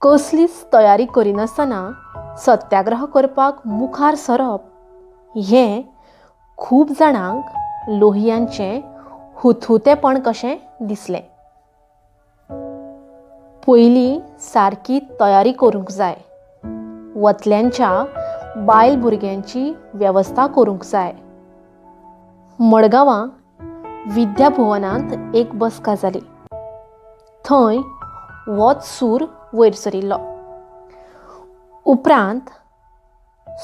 कसलीच तयारी करिनासतना सत्याग्रह करपाक मुखार सरप हें खूब जाणांक लोहियांचें हुतहुतेपण कशें दिसलें. पयलीं सारकी तयारी करूंक जाय, वतल्यांच्या बायल भुरग्यांची वेवस्था करूंक जाय. मडगांवां विद्याभुवनांत एक बसका जाली. थंय होच सूर वयर सरिल्लो. उपरांत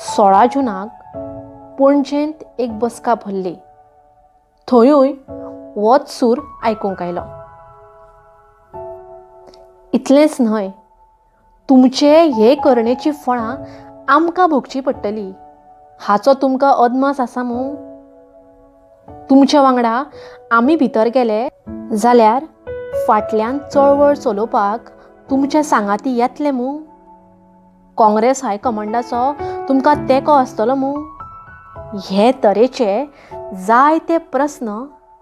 16 जुनाक पणजेंत एक बसका भरली. थंयूय होच सूर आयकूंक आयलो. इतलेंच न्हय, तुमचे हे करणेची फळां आमकां भोगचीं पडटलीं हाचो तुमकां अदमास आसा मूं? तुमच्या वांगडा आमी भितर गेले जाल्यार फाटल्यान चळवळ चलोवपाक तुमच्या सांगाती येतले मूं? काँग्रेस हायकमांडाचो तुमकां तेंको आसतलो मूं? हे तरेचे जायते प्रस्न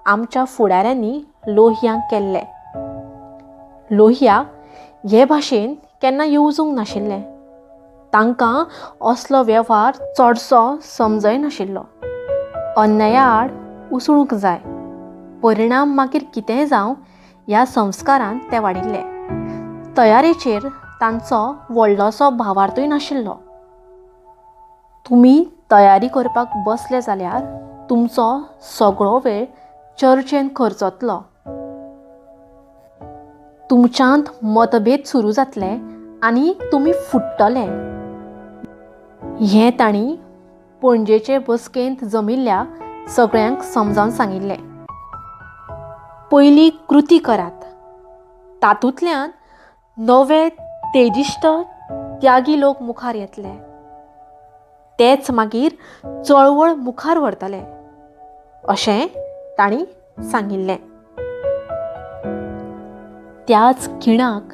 आमच्या फुडाऱ्यांनी लोहियांक केल्ले. लोहिया हे भाशेन केन्ना येवजूंक नाशिल्ले. तांकां असलो वेव्हार चडसो समजय नाशिल्लो. अन्याया आड उसळूंक जाय, परिणाम मागीर कितेंय जावं ह्या संस्कारान ते वाडिल्ले. तयारेचेर तांचो व्हडलोसो भावार्थूय नाशिल्लो. तुमी तयारी करपाक बसले जाल्यार तुमचो सगळो वेळ चर्चेन खर्चतलो. तुमच्यांत मतभेद सुरू जातले आनी तुमी फुट्टले. हें तांणी पणजेचे बसकेंत जमिल्ल्या सगळ्यांक समजावन सांगिल्लें. पयलीं कृती करात, तातूंतल्यान नवे तेजिश्ट त्यागी लोक मुखार येतले, तेच मागीर चळवळ मुखार व्हरतले अशें तांणी सांगिल्लें. त्याच खिणाक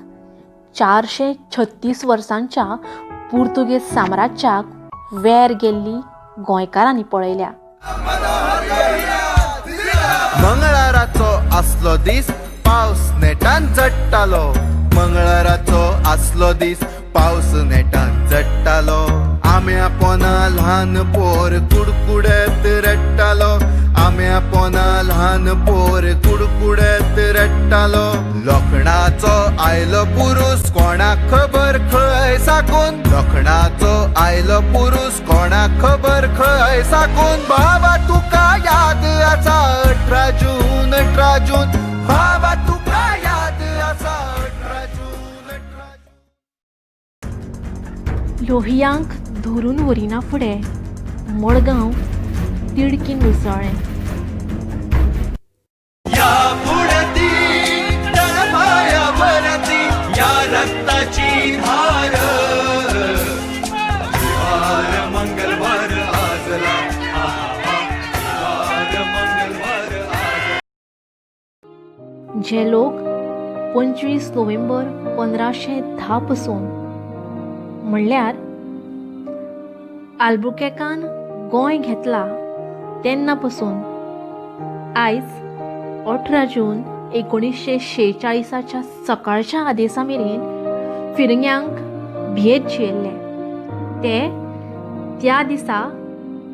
436 वर्सांच्या पुर्तुगेज साम्राज्याक वेर गेल्ली गोंयकारांनी पळयल्या. मंगळाराचो आसलो दीस पावस नेटान चडटालो. मंगळाराचो आसलो दीस पावस नेटान चडटालो. आम्या पोना ल्हान पोर कुडकुडेत रडटालो. आम्या पोना ल्हान पोर कुडकुडेत रडटालो. लोखणाचो आयलो पुरूस कोणाक खबर खंय साकून. लोखणाचो आयलो पुरूस कोणाक खबर खंय साकून. बाबा तुका याद आसा 18 जून 18 जून. बाबा तुका याद आसा 18 जून 18 जून. लोहियांक धरून व्हरिना फुडें मडगांव तिडकीन उसळ्ळें. या बुडती तळपायावरती या रक्ताची धार. वार मंगळवार आजला, वार मंगळवार आजला. जे लोक 25 नोव्हेंबर 1510 पसून म्हणल्यार आल्बुकेकान गोंय घेतला तेन्ना पसून आयज 18 जून 1946 सकाळच्या आदेसा मेरेन फिरंग्यांक भियेत जियेल्ले ते त्या दिसा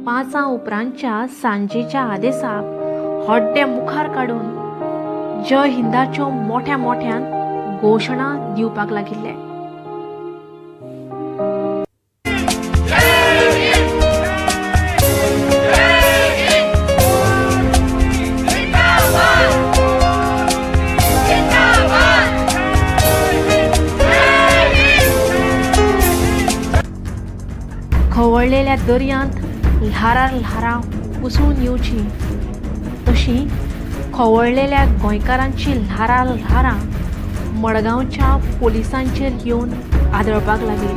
5 उपरांतच्या सांजेच्या आदेसाक हड्डें मुखार काडून जय हिंदाच्यो मोठ्या मोठ्यान घोशणा दिवपाक लागिल्ले. खवळलेल्या दर्यांत ल्हारार ल्हारां उसळून येवचीं तशीं खवळलेल्या गोंयकारांची ल्हारां ल्हारां मडगांवच्या पोलिसांचेर येवन आदळपाक लागली.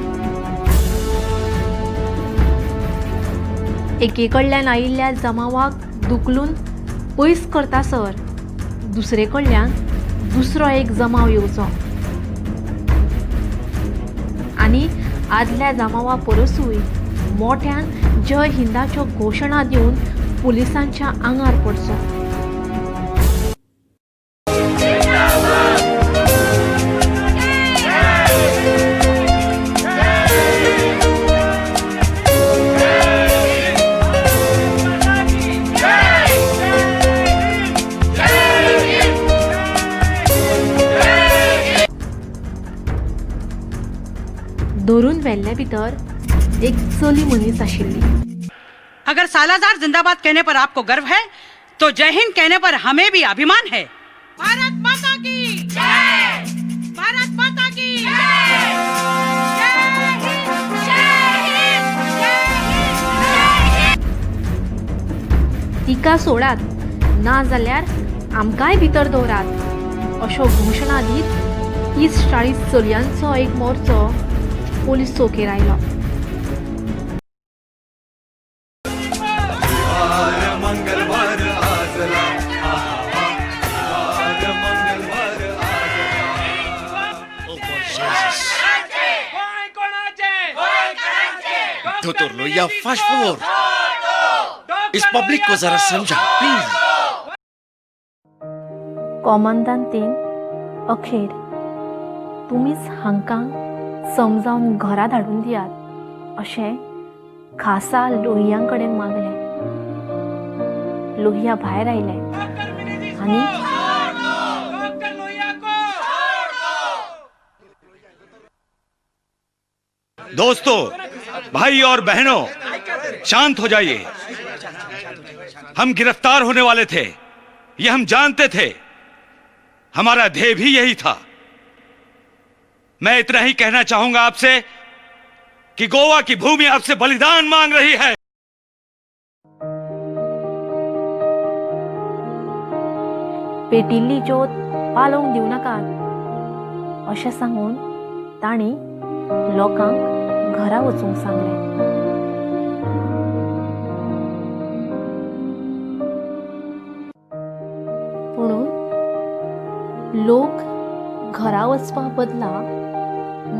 एके कडल्यान आयिल्ल्या जमावाक धुकलून पयस करतासर दुसरे कडल्यान दुसरो एक जमाव येवचो आनी आदल्या जमावा परसूय मोठ्यान जय हिंदाच्यो घोशणा दिवन पुलिसांच्या आंगार पडचो. धरून व्हेल्ल्या भितर एक चली मनीस आशिल्ली. अगर सालाजार जिंदाबाद कहने पर आपको गर्व है तो जय हिंद कहने पर हमें भी अभिमान है. भारत माता की जय! भारत माता की जय! जय हिंद! जय हिंद! जय हिंद! जय हिंद! तिका सोडात, ना जाल्यार आमकांय भितर दवरात अश्यो घोशणा दीत 30-40 चलयांचो एक मोर्चो पोलीस चौकेर आयलो. वार मंगळवार आजला, वार मंगळवार आजला. Doutor Lohia, faz favor. इस पब्लिक को जरा समझा प्लीज. कॉमांदांतीन अखेर तुमीच हांकां समजावन घरा धाडून दियात अशें खासा लोहियां कडेन मागलें. लोहिया भायर आयले आनी दोस्तों, भाई और बहनों, शांत हो जाइए. हम गिरफ्तार होने वाले थे, ये हम जानते थे. हमारा ध्येय भी यही था. मैं इतना ही कहना चाहूंगा आपसे कि गोवा की भूमि आपसे बलिदान मांग रही है. पेटिल्ली ज्योत पालोवंक दिवं नाकात अशें सांगून तांणी लोकांक घरा वचूंक सांगलें. पुणून लोक घरा वचपा बदला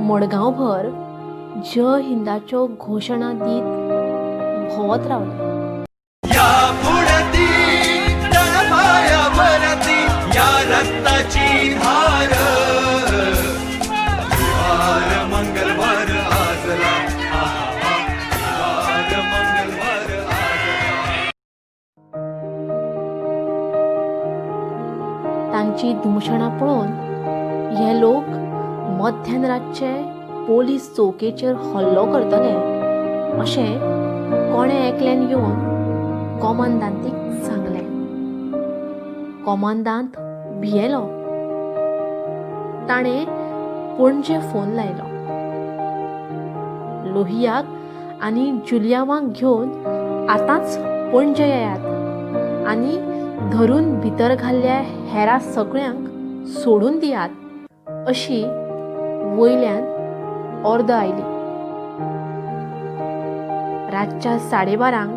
मडगांवभर जय हिंदाच्यो घोशणा दीत भोंवत रावले. या पुढती तळपायावरती या रक्ताची धार. वार मंगळवार आजला, वार मंगळवार आजला. तांची धुमशणां पळोवन हे लोक मध्यान रातचे पोलीस चौकेचेर हल्लो करतले अशें कोणें एकल्यान येवन कॉमांदांतीक सांगलें. कॉमांदांत भियेलो. ताणें पणजे फोन लायलो. लोहियाक आनी जुलियांवाक घेवन आतांच पणजे येयात आनी धरून भितर घाल्ल्या हेरा सगळ्यांक सोडून दियात अशी वयल्यान ऑर्द आयली. रातच्या 12:30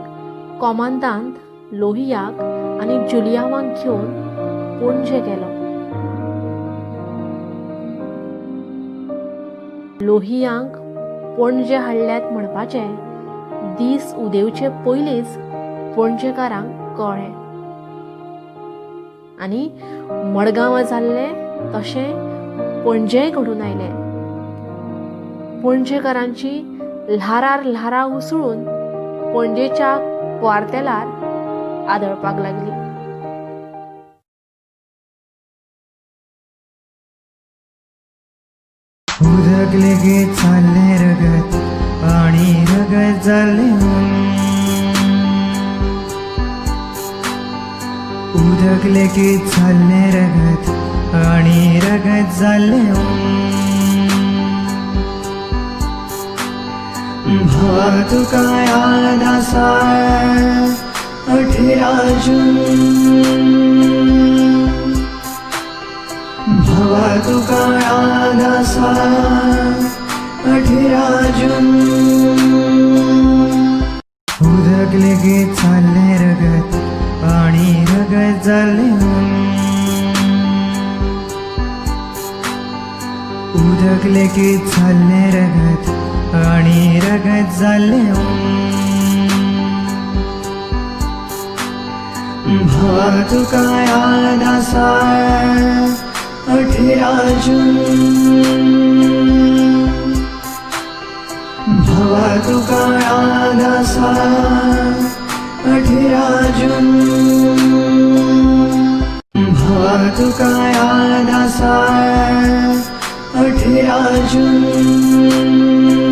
कॉमांदांत लोहियाक आनी जुलियांवाक घेवन पणजे गेलो. लोहियांक पणजे हाडल्यात म्हणपाचें दीस उदेवचे पयलींच पणजेकारांक कळ्ळें आनी मडगांवां जाल्लें तशें पणजेय घडून आयलें. पणजेकारांची ल्हारार ल्हारां उसळून पणजेच्या क्वार्तेलार आदळपाक लागली. उदक लेगीत चाललें रगत आनी रगत जाल्लें हून. उदक लेगीत चाललें रगत आनी रगत जाल्लें हून. भावा तुका याद आसा 18 जून? भावा तुका याद आसा 18 जून? उदक लेगीत चाललें रगत आनी रगत जाल्लें हून. उदक लेगीत चाललें रगत आनी रगत जाल्लें हून. भावा तुका याद आसा 18 जून? भावा तुका याद आसा 18 जून? भावा तुका याद आसा 18 जून.